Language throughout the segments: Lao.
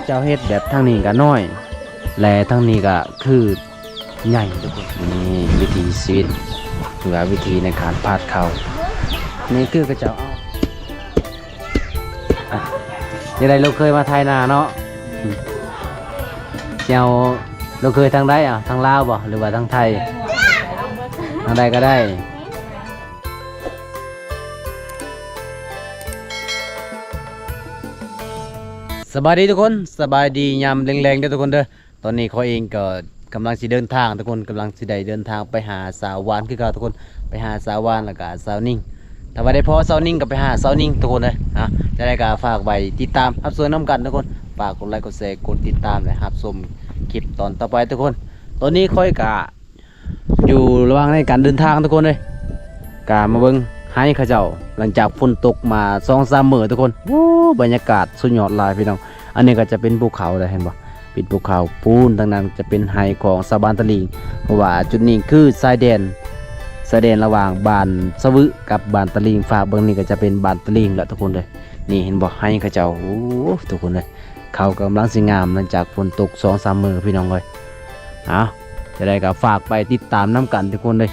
ເຈົ້າເຮັດແບບທາງນີ້ກະນ້ອຍ ແລະທາງນີ້ກະຄືໃຫຍ່ທຸກຄົນ. ນີ້ວິຖີຊີວິດ ຫຼືວ່າວິທີໃນການຜາດເຂົ້າ ນີ້ຄືເຂົາເຈົ້າເອົາ ອ່ະ ຈັ່ງໃດລູກເຂີຍມາໄຖນາເນາະ? ຊິເອົາລູກເຂີຍທາງໃດ? ອ່ະ ທາງລາວບໍ່ ຫຼືວ່າທາງໄທ? ທາງໃດກະໄດ້. ສະບາຍດີທຸກຄົນ ສະບາຍດີຍາມແລງໆເດີທຸກຄົນເດີ. ຕອນນີ້ຂ້ອຍເອງກໍກຳລັງຊິເດີນທາງທຸກຄົນ ກຳລັງຊິໄດ້ເດີນທາງໄປຫາສາວຫວານຄືເກົ່າທຸກຄົນ ໄປຫາສາວຫວານ ແລ້ວກໍສາວນິ້ງ. ຖ້າວ່າໄດ້ພໍ້ສາວນິ້ງກໍໄປຫາສາວນິ້ງທຸກຄົນເດີ. ອ່ະ ຈັ່ງໃດກໍຝາກໄວ້ຕິດຕາມຮັບຊົມນຳກັນທຸກຄົນ ຝາກກົດໄລກ໌ ກົດແຊ ກົດຕິດຕາມ ແລະ ຮັບຊົມຄລິບຕອນຕໍ່ໄປທຸກຄົນ. ຕອນນີ້ຂ້ອຍກະ ຢູ່ລະຫວ່າງໃນການເດີນທາງທຸກຄົນເອີຍ ກະມາເບິ່ງໄຮ່ເຂົາເຈົ້າ ຫຼັງຈາກຝົນຕົກມາສອງສາມມື້ທຸກຄົນ. ໂອ້ ບັນຍາກາດສຸດຍອດຫຼາຍພີ່ນ້ອງ. ອັນນີ້ກໍຈະເປັນພູເຂົາໄດ໋ ເຫັນບໍ່ ເປັນພູເຂົາ. ປູນທາງນັ້ນຈະເປັນໄຮ່ຂອງຊາວບ້ານຕະລິງ ເພາະວ່າຈຸດນີ້ຄືຊາຍແດນ ຊາຍແດນລະຫວ່າງບ້ານສະວຶກັບບ້ານຕະລິງ. ຟາກເບິ່ງນີ້ກໍຈະເປັນບ້ານຕະລິງລະທຸກຄົນເອີຍ. ນີ້ເຫັນບໍ່ ໄຮ່ເຂົາເຈົ້າ ໂອ້ ທຸກຄົນເອີຍ. ເຂົາກຳລັງຊິງາມຫຼັງຈາກຝົນຕົກສອງສາມມື້ພີ່ນ້ອງເອີຍ. ເອົາ ຈັ່ງໃດກໍຝາກໄປຕິດຕາມນຳກັນທຸກຄົນເດີ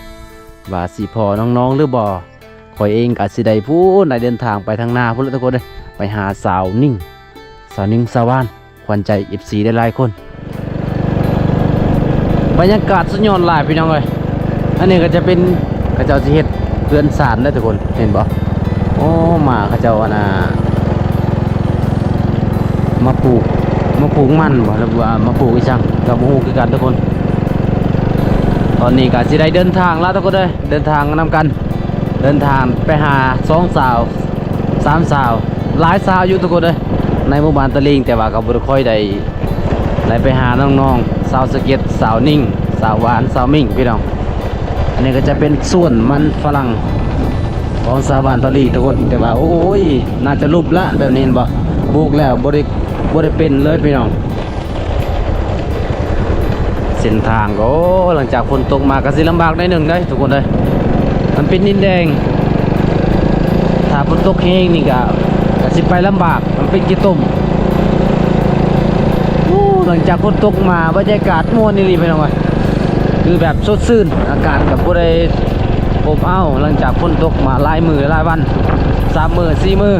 ວ່າຊິພໍ້ນ້ອງໆຫຼືບໍ່. ຂ້ອຍເອງກໍຊິໄດ້ພຸ້ນ ໄດ້ເດີນທາງໄປທາງໜ້າພຸ້ນລະທຸກຄົນເດີ ໄປຫາສາວນິ້ງ ສາວນິ້ງ ສາວຫວານ ຂວັນໃຈເອັຟຊີຫຼາຍໆຄົນ. ບັນຍາກາດສຸດຍອດຫຼາຍພີ່ນ້ອງເອີຍ. ອັນນີ້ກໍຈະເປັນ ເຂົາເຈົ້າຊິເຮັດເຮືອນຊານເດີທຸກຄົນ ເຫັນບໍ່? ໂອ້ ໝາເຂົາເຈົ້າອັນນ່າ ມາປູກ ມາປູກມັນບໍ່ ຫຼືວ່າມາປູກອີ່ຫຍັງກໍບໍ່ຮູ້ຄືກັນທຸກຄົນ. ຕອນນີ້ກໍຊິໄດ້ເດີນທາງລະທຸກຄົນເດີ ເດີນທາງນຳກັນ ເດີນທາງໄປຫາສອງສາວ ສາມສາວ ຫຼາຍສາວຢູ່ທຸກຄົນເອີຍ ໃນໝູ່ບ້ານຕະລິງ. ແຕ່ວ່າກໍບໍ່ໄດ້ຄ່ອຍໄດ້ ໄດ້ໄປຫານ້ອງໆ ສາວສະເກັດ ສາວນິ້ງ ສາວຫວານ ສາວມິ້ງພີ່ນ້ອງ. ອັນນີ້ກໍຈະເປັນສວນມັນຝຣັ່ງຂອງຊາວບ້ານຕະລິງທຸກຄົນ. ແຕ່ວ່າ ໂອ້ຍ ໜ້າຈະຫຼຸບລະແບບນີ້ ເຫັນບໍ່? ປູກແລ້ວບໍ່ໄດ້ ບໍ່ໄດ້ເປັນເລີຍພີ່ນ້ອງ. ເສັ້ນທາງກໍ ໂອ້ ຫຼັງຈາກຝົນຕົກມາກໍຊິລຳບາກໜ້ອຍໜຶ່ງເດ້ທຸກຄົນເດີ ມັນເປັນດິນແດງ. ຖ້າຝົນຕົກແຮງນີ້ກໍ ກໍຊິໄປລຳບາກ ມັນເປັນຂີ້ຕົມ. ໂອ້ ຫຼັງຈາກຝົນຕົກມາ ບັນຍາກາດມ່ວນອີ່ຫຼີພີ່ນ້ອງເອີຍ ຄືແບບສົດຊື່ນ ອາກາດກໍບໍ່ໄດ້ອົບອ້າວ ຫຼັງຈາກຝົນຕົກມາຫຼາຍມື້ຫຼາຍວັນ ສາມມື້ ສີ່ມື້.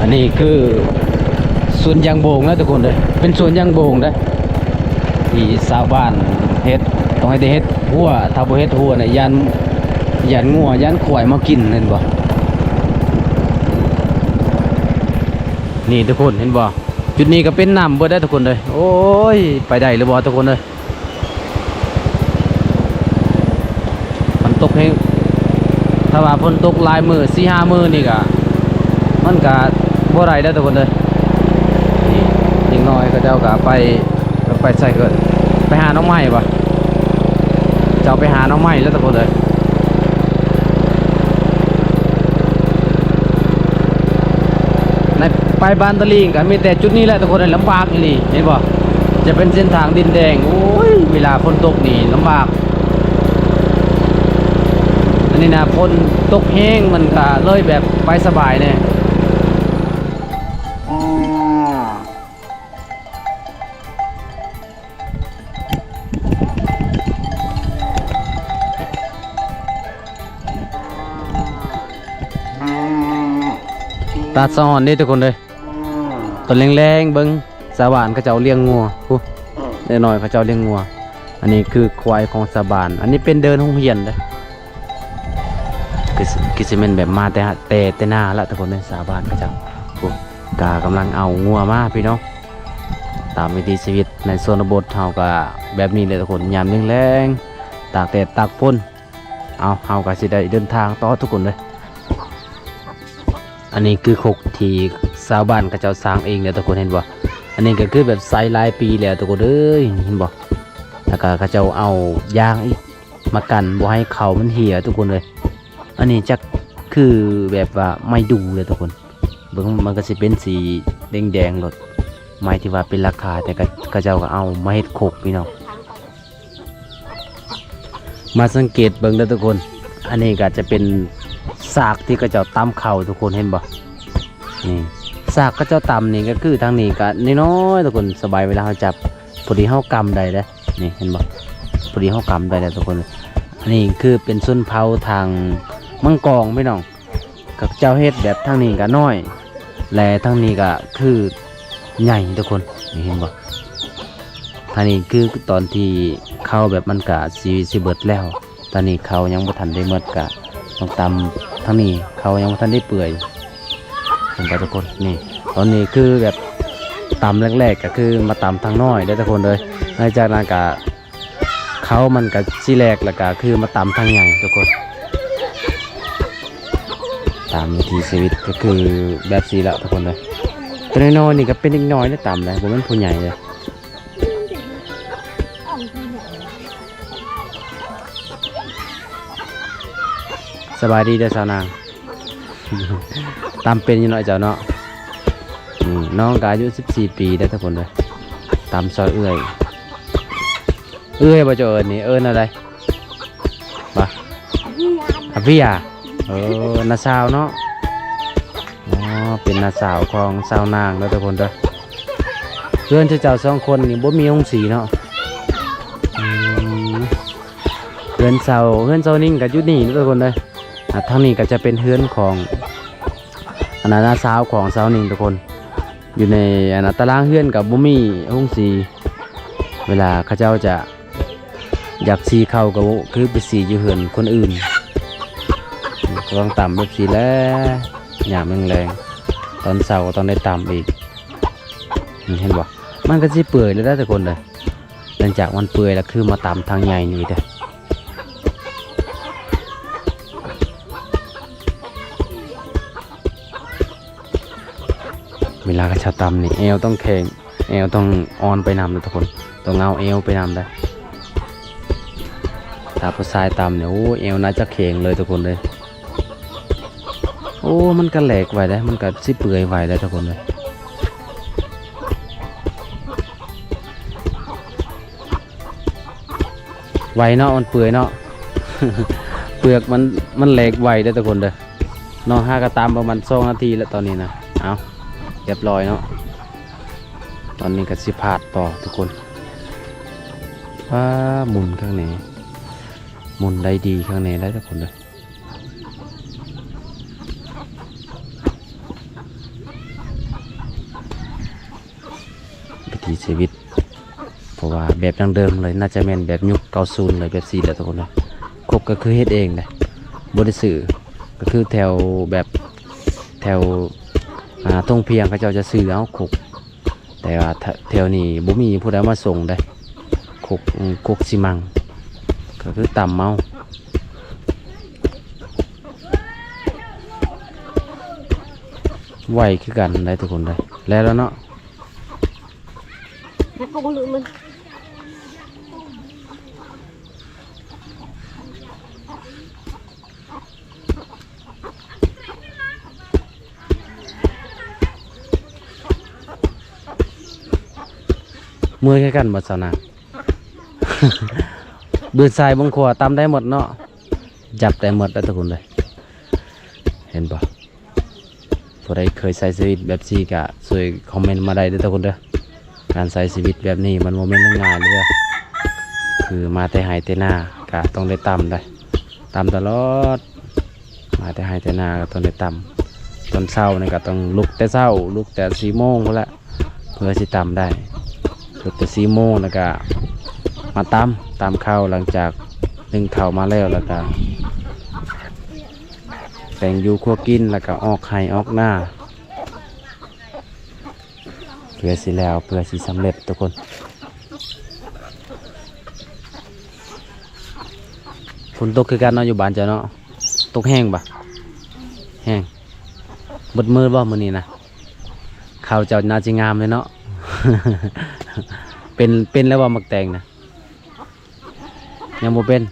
ອັນນີ້ຄືສວນຢາງໂບງນະທຸກຄົນເດີ ເປັນສວນຢາງໂບງເດ້ ທີ່ຊາວບ້ານເຮັດ ຕ້ອງໃຫ້ໄດ້ເຮັດຮົ້ວ ຖ້າບໍ່ເຮັດຮົ້ວນະ ຢ້ານ ຢ້ານງົວ ຢ້ານຄວາຍມາກິນ ເຫັນບໍ່? ນີ້ທຸກຄົນເຫັນບໍ່? ຈຸດນີ້ກໍເປັນນ້ຳເບິດເດ້ທຸກຄົນເດີ. ໂອ້ຍ ໄປໄດ້ຫຼືບໍ່ທຸກຄົນເອີຍ? ມັນຕົກແຮງ ຖ້າວ່າຝົນຕົກຫຼາຍມື້ ສີ່ຫ້າມື້ນີ້ກະ ມັນກະບໍ່ໄດ້ເດ້ທຸກຄົນເອີຍ. ນີ້ ເດັກນ້ອຍເຂົາເຈົ້າກະໄປ ໄປໃສເກີດ ໄປຫາໜໍ່ໄມ້ບໍ່? ເຈົ້າໄປຫາໜໍ່ໄມ້ແລ້ວທຸກຄົນເອີຍ. ໃນ ໄປບ້ານຕະລິງກໍມີແຕ່ຈຸດນີ້ແຫຼະທຸກຄົນເອີຍ ລຳບາກອີ່ຫຼີ ເຫັນບໍ່? ຈະເປັນເສັ້ນທາງດິນແດງ ໂອ້ຍ ເວລາຝົນຕົກນີ້ລຳບາກ. ອັນນີ້ນະ ຝົນຕົກແຮງ ມັນກໍເລີຍແບບໄປສະບາຍແດ່. ຕາສະອອນເດ້ທຸກຄົນເອີຍ ຕອນແລງໆ ເບິ່ງຊາວບ້ານເຂົາເຈົ້າລ້ຽງງົວ ພຸ້ນ ເດັກນ້ອຍເຂົາເຈົ້າລ້ຽງງົວ. ອັນນີ້ຄືຄວາຍຂອງຊາວບ້ານ ອັນນີ້ເປັນເດີ່ນໂຮງຮຽນເດ້. ຄືຊິ ຄືຊິແມ່ນແບບມາແຕ່ ແຕ່ ແຕ່ນາລະທຸກຄົນເອີຍ ຊາວບ້ານເຂົາເຈົ້າ ໂອ້ ກະກຳລັງເອົາງົວມາພີ່ນ້ອງ. ຕາມວິຖີຊີວິດໃນຊົນນະບົດເຮົາກະແບບນີ້ແຫຼະທຸກຄົນ ຍາມແລງໆ ຕາກແດດຕາກຝົນ. ເອົາ ເຮົາກະຊິໄດ້ເດີນທາງຕໍ່ທຸກຄົນເດີ. ອັນນີ້ຄືຄົກທີ່ຊາວບ້ານເຂົາເຈົ້າສ້າງເອງເດີທຸກຄົນ ເຫັນບໍ່? ອັນນີ້ກະຄືແບບໃຊ້ຫຼາຍປີແລ້ວທຸກຄົນເອີຍ ເຫັນບໍ່? ແລ້ວກະເຂົາເຈົ້າເອົາຢາງອີກ ມາກັນບໍ່ໃຫ້ເຂົ້າມັນເຫ່ຍທຸກຄົນເອີຍ. ອັນນີ້ຈັກຄືແບບວ່າໄມ້ດູ່ເລີຍທຸກຄົນ ເບິ່ງມັນກໍຊິເປັນສີແດງໆໂລດ ໄມ້ທີ່ວ່າເປັນລາຄາ ແຕ່ກໍ ເຂົາເຈົ້າກໍເອົາມາເຮັດຄົກພີ່ນ້ອງ. ມາສັງເກດເບິ່ງເດີທຸກຄົນ ອັນນີ້ກໍຈະເປັນສາກທີ່ເຂົາເຈົ້າຕຳເຂົ້າ ທຸກຄົນເຫັນບໍ່? ນີ້ ສາກເຂົາເຈົ້າຕຳນີ້ກໍຄືທາງນີ້ກໍນ້ອຍໆ ທຸກຄົນ ສະບາຍເວລາເຮົາຈັບ ພໍດີເຮົາກຳໄດ້ເດ້. ນີ້ເຫັນບໍ່? ພໍດີເຮົາກຳໄດ້ແລ້ວ ທຸກຄົນ. ອັນນີ້ຄືເປັນຊົນເຜົ່າທາງມັງກອງ ພີ່ນ້ອງ. ເຂົາເຈົ້າເຮັດແບບທາງນີ້ກໍນ້ອຍ ແລະ ທາງນີ້ກໍຄືໃຫຍ່ ທຸກຄົນ. ນີ້ເຫັນບໍ່? ທາງນີ້ຄືຕອນທີ່ເຂົ້າແບບມັນກະຊິ ຊິເບິດແລ້ວ. ຕອນນີ້ເຂົ້າຍັງບໍ່ທັນໄດ້ໝົດ ກະຕ້ອງຕຳທາງນີ້ ເຂົ້າຍັງບໍ່ທັນໄດ້ເປື່ອຍ. ເຫັນບໍ່ ທຸກຄົນ? ນີ້ ຕອນນີ້ຄືແບບຕຳແລກໆ ກໍຄືມາຕຳທາງນ້ອຍເດີ້ ທຸກຄົນເອີຍ. ຫຼັງຈາກນັ້ນກະ ເຂົ້າມັນກະຊິແຫຼກ ແລ້ວກະຄືມາຕຳທາງໃຫຍ່ ທຸກຄົນ. ຕາມວິຖີຊີວິດກໍຄືແບບຊີ້ລະ ທຸກຄົນເອີຍ. ແຕ່ນ້ອຍໆນີ້ກໍເປັນເດັກນ້ອຍເດ້ຕຳໄດ້ ບໍ່ແມ່ນຜູ້ໃຫຍ່ເດ້. ສະບາຍດີເດີ້ສາວນາງ. ຕຳເປັນຢູ່ເນາະເຈົ້າເນາະ. ອືມ ນ້ອງກໍອາຍຸສິບສີ່ປີເດີ້ ທຸກຄົນເດີ້. ຕຳຊອຍເອື້ອຍ. ເອື້ອຍບໍ່ເຈົ້າເອີ້ນນີ້ ເອີ້ນແນວໃດ? ບໍ່ ອາເບຍ. ເອີ ນ້າສາວເນາະ. ອໍ ເປັນນ້າສາວຂອງສາວນາງເດີ້ ທຸກຄົນເດີ້. ເຮືອນເຈົ້າສອງຄົນນີ້ບໍ່ມີໂຮງສີເນາະ. ອືມ ເຮືອນເຊົ່າ ເຮືອນເຊົ່ານິງກໍຢູ່ນີ້ເດີ້ ທຸກຄົນເດີ້. ອ່າ ທາງນີ້ກໍຈະເປັນເຮືອນຂອງ ອັນນັ້ນ ນ້າສາວຂອງສາວນິງ ທຸກຄົນ. ຢູ່ໃນ ອັນນັ້ນ ຕາລາງເຮືອນກໍບໍ່ມີໂຮງສີ. ເວລາເຂົາເຈົ້າຈະຢາກສີເຂົ້າ ກໍຄືໄປສີຢູ່ເຮືອນຄົນອື່ນ. ກໍຕ້ອງຕຳແບບຊີ້ແຫຼະ ຍາມແລງໆ ຕອນເຊົ້າກໍຕ້ອງໄດ້ຕຳອີກ. ນີ້ເຫັນບໍ່? ມັນກໍຊິເປື່ອຍແລ້ວເດີ້ ທຸກຄົນເດີ້. ຫຼັງຈາກມັນເປື່ອຍແລ້ວ ຄືມາຕຳທາງໃຫຍ່ນີ້ເດີ້. ເວລາເຂົາເຈົ້າຕຳນີ້ ແອວຕ້ອງແຂງ ແອວຕ້ອງອ່ອນໄປນຳເດີ້ ທຸກຄົນ. ຕ້ອງເອົາແອວໄປນຳເດີ້. ຖ້າຜູ້ຊາຍຕຳນີ້ ໂອ້ ແອວໜ້າຈະແຂງເລີຍ ທຸກຄົນເອີຍ. ໂອ້ ມັນກໍແຫຼກໄວເດ້ ມັນກໍຊິເປື່ອຍໄວເດ້ ທຸກຄົນເອີຍ. ໄວເນາະ ມັນເປື່ອຍເນາະ ເປືອກມັນ ມັນແຫຼກໄວເດີ້ ທຸກຄົນເດີ້. ນ້ອງຫາກໍຕຳປະມານສອງນາທີແລ້ວຕອນນີ້ນະ. ເອົາ ຮຽບຮ້ອຍເນາະ. ຕອນນີ້ກໍຊິພາດຕໍ່ ທຸກຄົນ. ວ້າ ໝຸນຂ້າງໃນ ໝຸນໄດ້ດີຂ້າງໃນໄດ້ ທຸກຄົນເດີ້. ວິຖີຊີວິດ ເພາະວ່າແບບດັ້ງເດີມເລີຍ ໜ້າຈະແມ່ນແບບຍຸກເກົ້າສິບເລີຍ ແບບຊີ້ແຫຼະ ທຸກຄົນເອີຍ. ຄົກກໍຄືເຮັດເອງເດ້ ບໍ່ໄດ້ຊື້. ກໍຄືແຖວແບບ ແຖວ ອ່າ ທົ່ງພຽງ ເຂົາເຈົ້າຈະຊື້ເອົາຄົກ. ແຕ່ວ່າແຖວນີ້ບໍ່ມີຜູ້ໃດມາສົ່ງເດ້. ຄົກ ຄົກຊີມັງ ກໍຄືຕຳເອົາ. ໄວຄືກັນໄດ໋ ທຸກຄົນເດີ. ແລ້ວແລ້ວເນາະ. ເມື່ອຍຄືກັນບໍ່ ສາວນາງ? ເບິ່ງຊ້າຍເບິ່ງຂວາ ຕຳໄດ້ໝົດເນາະ. ຈັບໄດ້ໝົດແລ້ວ ທຸກຄົນເດີ. ເຫັນບໍ່? ຜູ້ໃດເຄີຍໃຊ້ຊີວິດແບບຊີ້ກະຊ່ວຍຄອມເມັນມາໄດ້ເດີ ທຸກຄົນເດີ. ການໃຊ້ຊີວິດແບບນີ້ມັນບໍ່ແມ່ນເລື່ອງງ່າຍເດີ. ຄືມາແຕ່ໄຮ່ແຕ່ນາກະຕ້ອງໄດ້ຕຳໄດ໋. ຕຳຕະຫຼອດ. ມາແຕ່ໄຮ່ແຕ່ນາກໍຕ້ອງໄດ້ຕຳ. ຕອນເຊົ້ານີ້ກໍຕ້ອງລຸກແຕ່ເຊົ້າ, ລຸກແຕ່ສີ່ໂມງພຸ້ນລະ ເພື່ອຊິຕຳໄດ້. ລຸກແຕ່ສີ່ໂມງ ແລ້ວກໍມາຕຳ, ຕຳເຂົ້າ. ຫຼັງຈາກໜຶ້ງເຂົ້າມາແລ້ວ ແລ້ວກໍແຕ່ງຢູ່ຄົວກິນ, ແລ້ວກໍອອກໄຮ່ອອກນາ. ເພື່ອຊິແລ້ວ ເພື່ອຊິສຳເລັດ ທຸກຄົນ. ຝົນຕົກຄືກັນເນາະ ຢູ່ບ້ານເຈົ້າເນາະ. ຕົກແຮງບໍ່? ແຮງ. ເບິດມື້ບໍ່ມື້ນີ້ນະ? ເຂົ້າເຈົ້າໜ້າຊິງາມເລີຍເນາະ. ເປັນ ເປັນແລ້ວບໍ່ໝາກແຕງນະ? ຍັງບໍ່ເປັນ.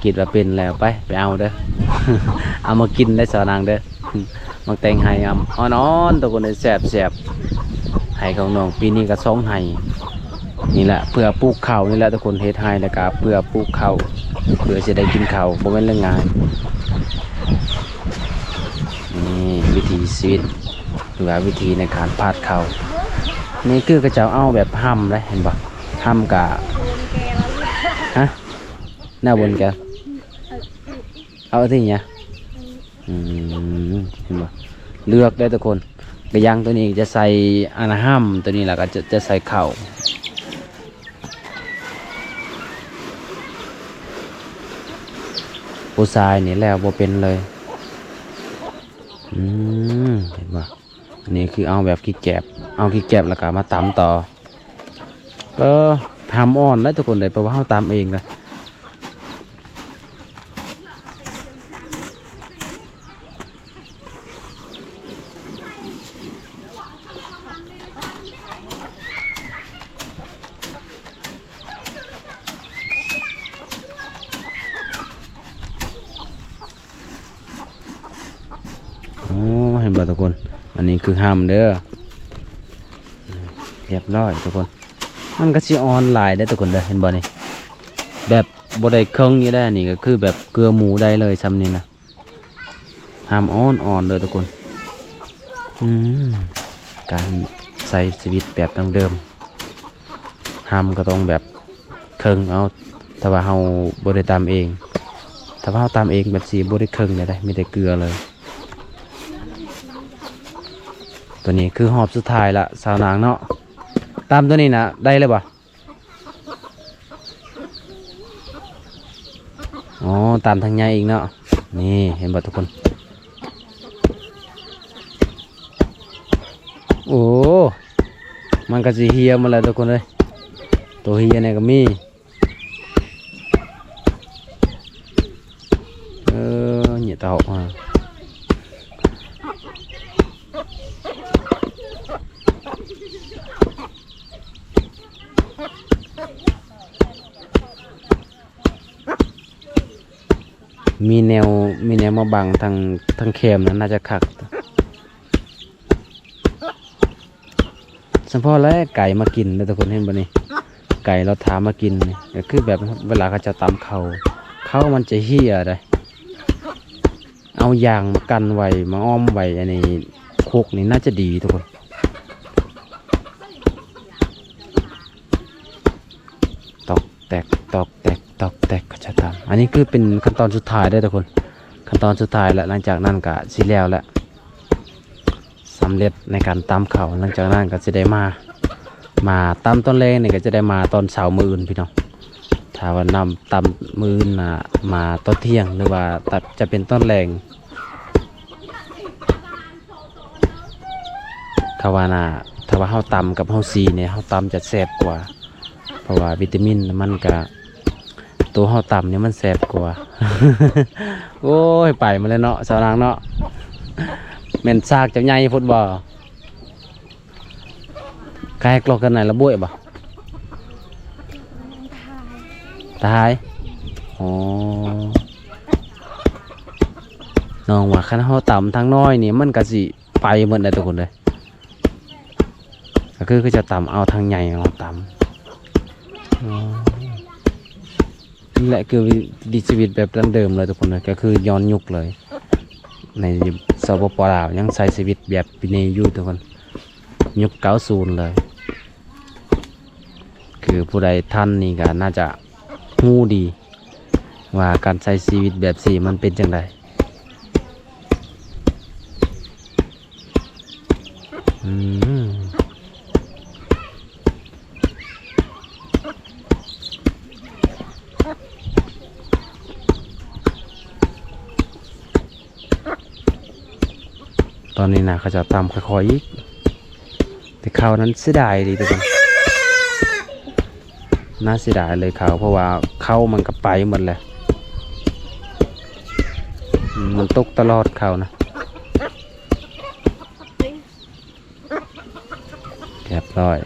ຄິດວ່າເປັນແລ້ວ ໄປ ໄປເອົາເດີ. ເອົາມາກິນໄດ້ ສາວນາງເດີ. ໝາກແຕງໄຮ່ອຳ ອ່ອນໆ ທຸກຄົນເອີຍ ແຊບໆ. ໄຮ່ຂອງນ້ອງປີນີ້ກໍສອງໄຮ່. ນີ້ແຫຼະ ເພື່ອປູກເຂົ້ານີ້ແຫຼະທຸກຄົນ ເຮັດໄຮ່ແລ້ວກໍເພື່ອປູກເຂົ້າ ເພື່ອຊິໄດ້ກິນເຂົ້າ ບໍ່ແມ່ນເລື່ອງງ່າຍ. ນີ້ວິຖີຊີວິດ ຫຼືວ່າວິທີໃນການຜາດເຂົ້າ. ນີ້ຄືເຂົາເຈົ້າເອົາແບບຫຳເດ້ ເຫັນບໍ່? ຫຳກະ ຮະ? ແນວບົນແກ ເອົາທີ່ຫຍັງ? ອືມ ເຫັນບໍ່? ເລືອກໄດ້ທຸກຄົນ. ກະຢ່າງໂຕນີ້ຈະໃສ່ອັນຫຳໂຕນີ້ ແລ້ວກໍຈະ ຈະໃສ່ເຂົ້າ. ຜູ້ຊາຍນີ້ແລ້ວບໍ່ເປັນເລີຍ. ອືມ ເຫັນບໍ່? ອັນນີ້ຄືເອົາແບບຂີ້ແກບ ເອົາຂີ້ແກບແລ້ວກໍມາຕຳຕໍ່. ເອີ ຫຳອ່ອນເດ້ທຸກຄົນເດ້ ເພາະວ່າເຮົາຕຳເອງນະ. ໂອ້ ເຫັນບໍ່ທຸກຄົນ? ອັນນີ້ຄືຫຳເດີ ຮຽບຮ້ອຍທຸກຄົນ. ມັນກໍຊິອ່ອນຫຼາຍເດ້ທຸກຄົນເດີ ເຫັນບໍ່ນີ້? ແບບບໍ່ໄດ້ເຄິ່ງຢູ່ເດ້ ອັນນີ້ກໍຄືແບບເກືອໝູໄດ້ເລີຍ ຊ່ຳນີ້ນະ. ຫຳອ່ອນໆເດີທຸກຄົນ. ອືມ ການໃຊ້ຊີວິດແບບດັ້ງເດີມ ຫຳກໍຕ້ອງແບບເຄິ່ງເອົາ ຖ້າວ່າເຮົາບໍ່ໄດ້ຕຳເອງ. ຖ້າວ່າເຮົາຕຳເອງແບບຊີ້ບໍ່ໄດ້ເຄິ່ງເລີຍເດ້ ມີແຕ່ເກືອເລີຍ. ຕົວນີ້ຄືຮອບສຸດທ້າຍລະ ຊາວນາງເນາະ. ຕຳຕົວນີ້ນະ ໄດ້ເລີຍບໍ່? ອໍ ຕຳທາງໃຫຍ່ອີກເນາະ. ນີ້ເຫັນບໍ່ທຸກຄົນ? ໂອ້ ມັນກໍຊິເຫ່ຍໝົດແລ້ວທຸກຄົນເອີຍ. ໂຕເຫ່ຍນີ້ກໍມີ. ເອີ ເຫຍຕາອອກມາ. ມີແນວ ມີແນວມາບັງທາງ ທາງແຄມນັ້ນ ໜ້າຈະຄັກ. ສຳພໍແລ້ວໄກ່ມາກິນເດີທຸກຄົນ ເຫັນບໍ່ນີ້? ໄກ່ລາວຖາມາກິນນີ້ ກໍຄືແບບເວລາເຂົາເຈົ້າຕຳເຂົ້າ ເຂົ້າມັນຈະເຫ່ຍໄດ໋. ເອົາຢາງມາກັ້ນໄວ້ ມາອ້ອມໄວ້ ອັນນີ້ຄົກນີ້ໜ້າຈະດີທຸກຄົນ. ຕອກແຕກ ຕອກແຕກ ຕອກແຕກ ເຂົາເຈົ້າຕຳ. ອັນນີ້ຄືເປັນຂັ້ນຕອນສຸດທ້າຍເດີທຸກຄົນ ຂັ້ນຕອນສຸດທ້າຍແລ້ວ. ຫຼັງຈາກນັ້ນກໍຊິແລ້ວແລ້ວ ສຳເລັດໃນການຕຳເຂົ້າ. ຫຼັງຈາກນັ້ນກໍຊິໄດ້ມາ ມາຕຳຕອນແລງນີ້ ກໍຈະໄດ້ມາຕອນເຊົ້າມື້ອື່ນພີ່ນ້ອງ. ຖ້າວ່ານຳຕຳມື້ອື່ນນະ ມາຕອນທ່ຽງ ຫຼືວ່າຕຳ ຈະເປັນຕອນແລງ. ເຂົາວ່ານະ ຖ້າວ່າເຮົາຕຳກັບເຮົາສີນີ້ ເຮົາຕຳຈະແຊບກວ່າ ເພາະວ່າວິຕາມິນມັນກະ ໂຕເຮົາຕຳນີ້ມັນແຊບກວ່າ. ໂອ້ຍ ໄປໝົດແລ້ວເນາະ ຊາວນາງເນາະ. ແມ່ນຊາກເຈົ້າໃຫຍ່ໂພດບໍ່? ກາຍກລັວກັນໃນລະບົຍບໍ່? ຕາຍ. ອໍ ນ້ອງວ່າຄັນເຮົາຕຳທາງນ້ອຍນີ້ ມັນກະຊິໄປໝົດແຫຼະທຸກຄົນເອີຍ. ກໍຄື ຄືຈະຕຳເອົາທາງໃຫຍ່ມາຕຳ. ອໍ ນີ້ແຫຼະຄືວິຖີຊີວິດແບບດັ້ງເດີມເລີຍທຸກຄົນເອີຍ ກໍຄືຍ້ອນຍຸກເລີຍ. ໃນ ສປປ ລາວ ຍັງໃຊ້ຊີວິດແບບນີ້ຢູ່ທຸກຄົນ ຍຸກເກົ້າສູນເລີຍ. ຄືຜູ້ໃດທັນນີ້ກໍໜ້າຈະຮູ້ດີວ່າການໃຊ້ຊີວິດແບບຊີ້ມັນເປັນຈັ່ງໃດ. ອືມ ຕອນນີ້ນະ ເຂົາເຈົ້າຕຳຄ່ອຍໆອີກ ແຕ່ເຂົ້ານັ້ນເສຍດາຍອີ່ຫຼີທຸກຄົນ. ໜ້າເສຍດາຍເລີຍເຂົ້າ ເພາະວ່າເຂົ້າມັນກໍໄປໝົດແຫຼະ ມັນຕົກຕະຫຼອດເຂົ້ານະ. ຮຽບຮ້ອຍ.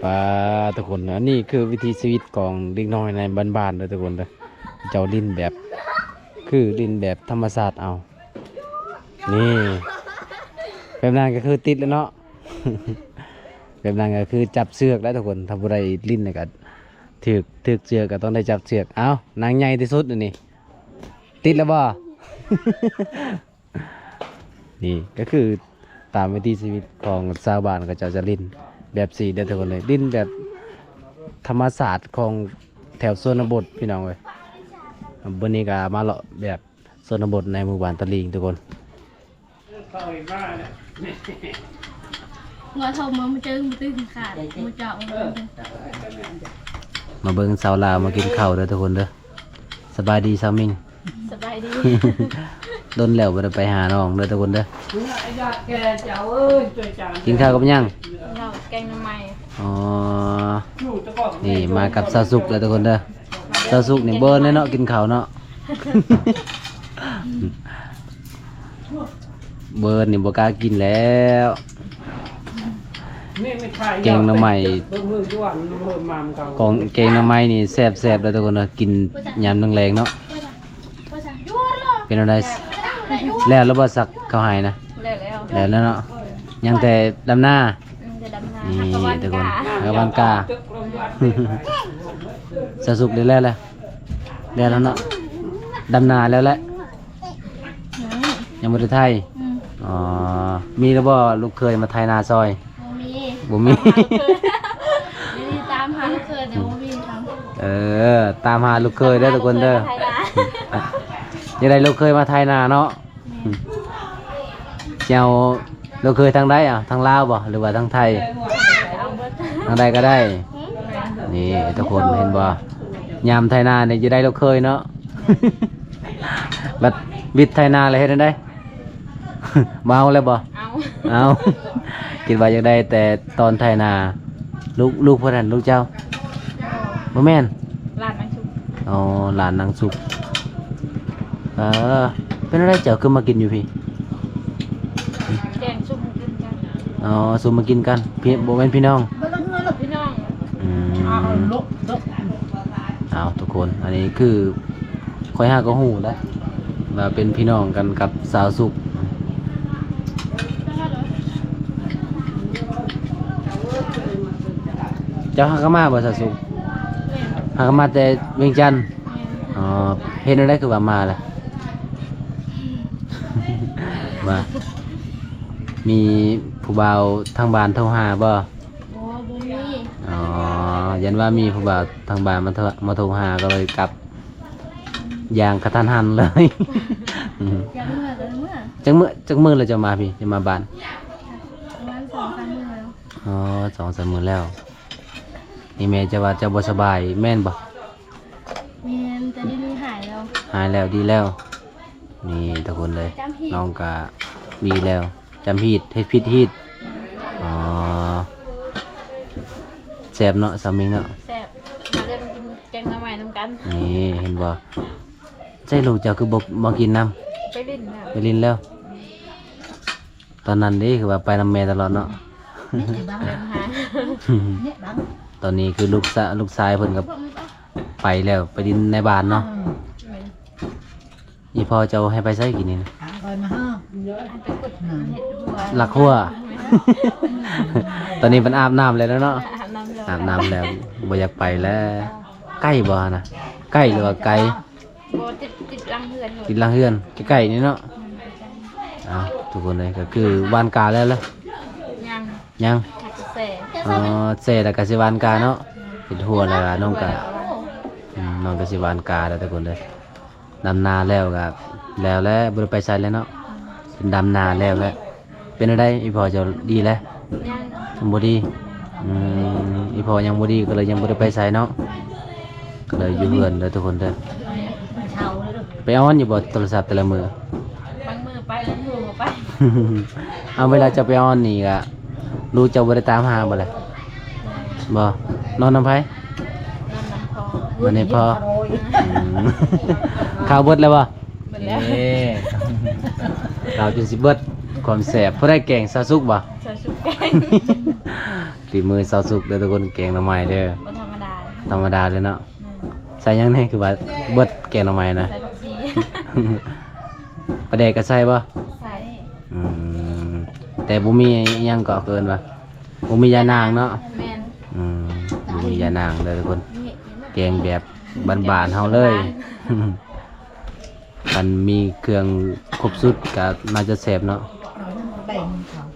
ໄປ ອ່າ ທຸກຄົນ ອັນນີ້ຄືວິຖີຊີວິດຂອງເດັກນ້ອຍໃນບ້ານໆເດີທຸກຄົນເດີ. ເຈົ້າຫຼິ້ນແບບ ຄືຫຼິ້ນແບບທຳມະຊາດເອົາ. ນີ້ ແບບນັ້ນກໍຄືຕິດແລ້ວເນາະ. ແບບນັ້ນກໍຄືຈັບເຊືອກແລ້ວທຸກຄົນ. ຖ້າຜູ້ໃດຫຼິ້ນແລ້ວກໍຖືກ ຖືກເຊືອກກໍຕ້ອງໄດ້ຈັບເຊືອກ. ເອົ້າ ນາງໃຫຍ່ທີ່ສຸດອັນນີ້ ຕິດແລ້ວບໍ່? ນີ້ກໍຄືຕາມວິຖີຊີວິດຂອງຊາວບ້ານ ເຂົາເຈົ້າຈະຫຼິ້ນແບບຊີ້ເດີທຸກຄົນເອີຍ ຫຼິ້ນແບບທຳມະຊາດຂອງແຖວຊົນນະບົດພີ່ນ້ອງເອີຍ. ມື້ນີ້ກໍມາເລາະແບບຊົນນະບົດໃນໝູ່ບ້ານຕະລິງທຸກຄົນ. ເມື່ອເທົ່າເມື່ອມາເຈີມາຕື່ນຂາດມາເຈາະ ມາເບິ່ງຊາວລາວມາກິນເຂົ້າເດີທຸກຄົນເດີ. ສະບາຍດີສາວມິງ. ສະບາຍດີ. ດົນແລ້ວບໍ່ໄດ້ໄປຫານ້ອງເດີທຸກຄົນເດີ. ກິນເຂົ້າກັບຫຍັງ? ເຂົ້າແກງໜໍ່ໄມ້. ອໍ ນີ້ມາກັບສາວສຸກເດີທຸກຄົນເດີ. ສາວສຸກນີ້ເບີນເນາະ ກິນເຂົ້າເນາະ. ເບີນນີ້ບໍ່ກ້າກິນແລ້ວ. ແກງໜໍ່ໄມ້ ກອງແກງໜໍ່ໄມ້ນີ້ແຊບໆເດີທຸກຄົນເດີ ກິນຍາມແລງໆເນາະ. ເປັນແນວໃດ ແລ້ວແລ້ວບໍ່ ສັກເຂົ້າໄຮ່ນະ? ແລ້ວແລ້ວ ແລ້ວແລ້ວເນາະ. ຍັງແຕ່ດຳນາ. ອືມ ແຕ່ດຳນາ. ນີ້ທຸກຄົນ ເອີ ຫາກະຫວ່ານກ້າ. ສາວສຸກໄດ້ແລ້ວແຫຼະ ແລ້ວແລ້ວເນາະ. ດຳນາແລ້ວແຫຼະ. ອືມ ຍັງບໍ່ໄດ້ໄຖ. ອືມ ອໍ ມີແລ້ວບໍ່ລູກເຂີຍມາໄຖນາຊ່ອຍ? ບໍ່ມີ ບໍ່ມີ. ຕາມຫາລູກເຂີຍ ດຽວນີ້ຕາມຫາລູກເຂີຍ ແຕ່ບໍ່ມີ. ເອີ ຕາມຫາລູກເຂີຍເດີທຸກຄົນເດີ. ຢາກໄດ້ລູກເຂີຍມາໄຖນາເນາະ. ແມ່ນ. ຊິເອົາລູກເຂີຍທາງໃດ ເອົາທາງລາວບໍ່ ຫຼືວ່າທາງໄທ? ເອົາເບິດ ທາງໃດກໍໄດ້. ນີ້ທຸກຄົນເຫັນບໍ່ ຍາມໄຖນານີ້ຈະໄດ້ລູກເຂີຍເນາະ. ບັດວິດໄຖນາແລ້ວເຮັດແນວໃດ? ບໍ່ເອົາແລ້ວບໍ່? ເອົາ ເອົາ ຄິດວ່າຢາກໄດ້ແຕ່ຕອນໄຖນາ. ລູກ ລູກຜູ້ນັ້ນ ລູກເຈົ້າ? ບໍ່ແມ່ນ ຫຼານນາງສຸກ. ອໍ ຫຼານນາງສຸກ. ເອີ ເປັນແນວໃດເຈົ້າຄືມາກິນຢູ່ພີ້? ແກງຊຸມກິນກັນ. ອໍ ຊຸມມາກິນກັນ ພີ່ ບໍ່ແມ່ນພີ່ນ້ອງ? ພີ່ນ້ອງ. ອືມ ເອົາ ເອົາ ທຸກຄົນ ອັນນີ້ຄື ຂ້ອຍຫາກໍຮູ້ແລ້ວວ່າເປັນພີ່ນ້ອງກັນກັບສາວສຸກ. ເຈົ້າຫາກໍມາບໍ່ສາວສຸກ? ແມ່ນ. ຫາກໍມາແຕ່ວຽງຈັນ? ແມ່ນ. ອໍ ເຮັດແນວໃດຄືວ່າມາລະ? ວ່າ ມີຜູ້ບ່າວທາງບ້ານໂທຫາບໍ່? ບໍ່ ບໍ່ມີ. ອໍ ຢ້ານວ່າມີຜູ້ບ່າວທາງບ້ານມາໂທ ມາໂທຫາ ກໍເລີຍກັບຢ່າງກະທັນຫັນເລີຍ. ອືມ ຢາກເມືອກໍເມືອ. ຈັກມື້ ຈັກມື້ແລ້ວເຈົ້າມາພີ້ ຈະມາບ້ານ? ປະມານສອງສາມມື້ແລ້ວ. ອໍ ສອງສາມມື້ແລ້ວ. ນີ້ແມ່ເຈົ້າວ່າເຈົ້າບໍ່ສະບາຍແມ່ນບໍ່? ແມ່ນ ແຕ່ດຽວນີ້ຫາຍແລ້ວ. ຫາຍແລ້ວ ດີແລ້ວ. ນີ້ທຸກຄົນເລີຍ ຈຳຮີດ ນ້ອງກະດີແລ້ວ. ຈຳຮີດ ເຮັດຜິດຮີດ. ອໍ ແຊບເນາະ ສາວມິງເນາະ. ແຊບ. ມາເດີ ມາກິນແກງໜໍ່ໄມ້ນຳກັນ. ນີ້ເຫັນບໍ່? ໃສລູກເຈົ້າຄືບໍ່ມາກິນນຳ? ໄປຫຼິ້ນແລ້ວ. ໄປຫຼິ້ນແລ້ວ. ຕອນນັ້ນເດ້ ຄືວ່າໄປນຳແມ່ຕະຫຼອດເນາະ. ຕອນນີ້ຄືລູກຊາ ລູກຊາຍເພິ່ນກໍໄປແລ້ວ ໄປຫຼິ້ນໃນບ້ານເນາະ. ອີ່ພໍ່ເຈົ້າໃຫ້ໄປໃສກີ້ນີ້ນະ? ລັກຫົວ. ຕອນນີ້ເພິ່ນອາບນ້ຳແລ້ວເນາະ. ອາບນ້ຳແລ້ວ ບໍ່ຢາກໄປແລ້ວ. ໃກ້ບໍ່ຫັ້ນນະ? ໃກ້ຫຼືວ່າໄກ? ບໍ່ ຕິດ ຕິດຫຼັງເຮືອນ. ຕິດຫຼັງເຮືອນ ໃກ້ໆນີ້ເນາະ. ອືມ ເອົາ ທຸກຄົນເອີຍ ກໍຄືຫວ່ານກາແລ້ວລະ? ຍັງ ຍັງ. ຫາກະແຊ່. ອໍ ແຊ່ແລ້ວກໍຊິຫວ່ານກາເນາະ. ເຮັດຫົວແລ້ວນ້ອງກະ ອືມ ນ້ອງກໍຊິຫວ່ານກາແລ້ວທຸກຄົນເອີຍ. ດຳນາແລ້ວກໍແລ້ວແຫຼະ ບໍ່ໄດ້ໄປໃສແລ້ວເນາະ. ດຳນາແລ້ວແຫຼະ. ເປັນແນວໃດ ອີ່ພໍ່ເຈົ້າດີແລ້ວ? ຍັງ ຍັງບໍ່ດີ. ອືມ ອີ່ພໍ່ຍັງບໍ່ດີ ກໍເລີຍຍັງບໍ່ໄດ້ໄປໃສເນາະ. ກໍເລີຍຢູ່ເຮືອນເດີທຸກຄົນເດີ. ໄປອອນຢູ່ບໍ່ໂທລະສັບແຕ່ລະມື້? ບາງມື້ໄປ ບາງມື້ບໍ່ໄປ. ເອົາ ເວລາເຈົ້າໄປອອນນີ້ກະ ລູກເຈົ້າບໍ່ໄດ້ຕາມຫາບໍ່ລະ? ບໍ່. ນອນນຳໃຜ? ນອນນຳພໍ່. ນອນໃນພໍ່. ອືມ ເຂົ້າເບິດແລ້ວບໍ່? ເບິດແລ້ວ. ເອີ ເຂົ້າຈົນຊິເບິດ. ຄວາມແຊບ ຜູ້ໃດແກງ? ສາວສຸກບໍ່? ສາວສຸກແກງ. ຝີມືຊາວສຸກເດີທຸກຄົນ ແກງໜໍ່ໄມ້ເດີ ບໍ່ທຳມະດາ ທຳມະດາເລີຍເນາະ. ແມ່ນ ໃສ່ຫຍັງແດ່? ຄືວ່າເບິດແກງໜໍ່ໄມ້ນະ ໃສ່ຜັກຊີ ປາແດກກໍໃສ່ບໍ່? ໃສ່ ອືມ ແຕ່ບໍ່ມີຫຍັງກໍເອີ້ນວ່າ ບໍ່ມີຢານາງເນາະ. ແມ່ນ ອືມ ບໍ່ມີຢານາງເດີທຸກຄົນ ແກງແບບບ້ານໆເຮົາເລີຍ ຄັນມີເຄື່ອງຄົບຊຸດກໍໜ້າຈະແຊບເນາະ. ແບ່ງເຂົາ